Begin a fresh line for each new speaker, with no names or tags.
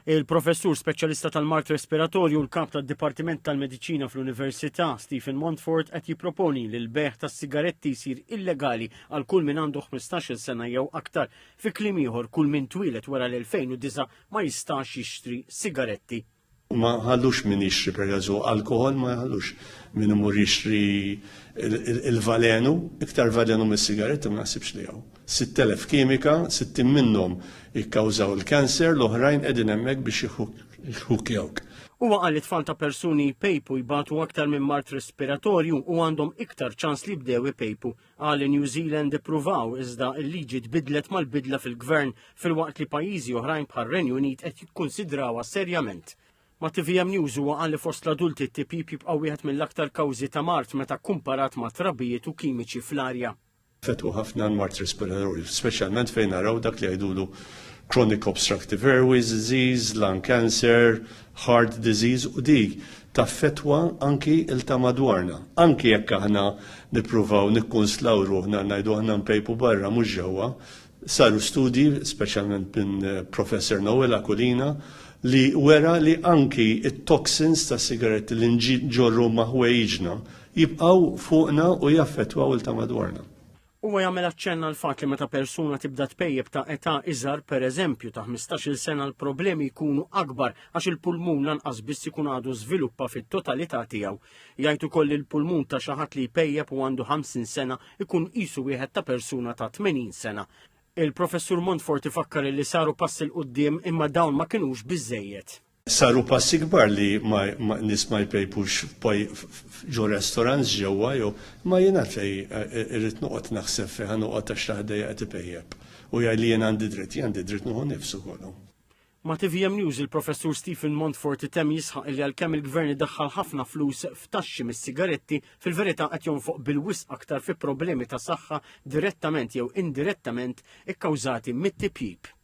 Il-professur speċjalista tal-mard respiratorju u l-kap tad-Dipartiment tal-Mediċina fl-Università, Stephen Montfort, qed jipproponi li l-bejgħ tas-sigaretti jsir illegali għal kull min għandu 15-il sena jew aktar. Fi kliem ieħor, kull min twieled wara l-2009 ma jistax jixtri sigaretti.
Ma ħallux min jixtri pereżu alkohol, ma ħallux min imur jixtri il-valenu, iktar valenu mis-sigaretti ma naħsibx li hawn. 6,000 kimika, 60 minnhom jikkawżaw il-kanser, l-oħrajn qegħdin hemmhekk biex jħukjawk.
Huwa qal li tfal ta' persuni jpejpu jbatu aktar minn mard respiratorju u għandhom iktar ċans li jibdew ipejpu. Qal li New Zealand ippruvaw iżda l-liġi tbiddlet mal-bidla fil-gvern filwaqt li pajjiżi oħrajn bħar-Renju Unit qed jikkunsidrawha serjament. Ma' tvm News huwa qal li fost l-adulti t-tipjip jibqa' wieħed mill-aktar kawżi ta' mard meta kkumparat ma' trabijiet u kimiċi fl-arja.
Fetwu ħafna l-mard respiratorju, speċjalment fejn naraw dak li jgħidulu chronic obstructive airways disease, lung cancer, heart disease u dik taffetwa anki il ta' madwarna. Anki jekk aħna nippruvaw nikkunslaw ruħna ngħidu aħna npejpu barra mhux ġewwa, saru studji, speċjalment minn eh, Professor Noel Aquilina, li wera li anki it-toxins ta' sigaretti li nġorru ma' ħwejġna jibqgħu fuqna u jaffettwaw il ta' madwarna.
Huwa jagħmel aċċenn għall fatt li meta persuna tibda tpejjep ta' età iżgħar, pereżempju ta' 15-il sena l-problemi jkunu akbar għax il-pulmun lanqas biss ikun għadu żviluppa fit-totalità tiegħu. Jgħid ukoll li l-pulmun ta' xi ħadd li jpejjep u għandu 50 sena ikun qisu wieħed ta' persuna ta' 80 sena. Il-Professur Montfort ifakkar li saru passi 'l quddiem imma dawn ma kinux biżżejjed.
Saru passi kbar li ma nies ma jpejpux ġo restaurants ġewwa jew ma jien għalfej eh, irrid noqgħod naħseb fejn ħa noqgħod għax ta' ħdejja qed ipejjep. U jgħid li jien għandi dritt, jien għandi dritt nieħu nifsu kollu.
Ma' TVM News il-Professur Stephen Montfort itemm jisħaq li għalkemm il-gvern idaħħal ħafna flus f'taxxi mis-sigaretti, fil-verità qed jonfoq bil-wisq aktar fi problemi ta' saħħa direttament jew indirettament ikkawżati mit-tipjip.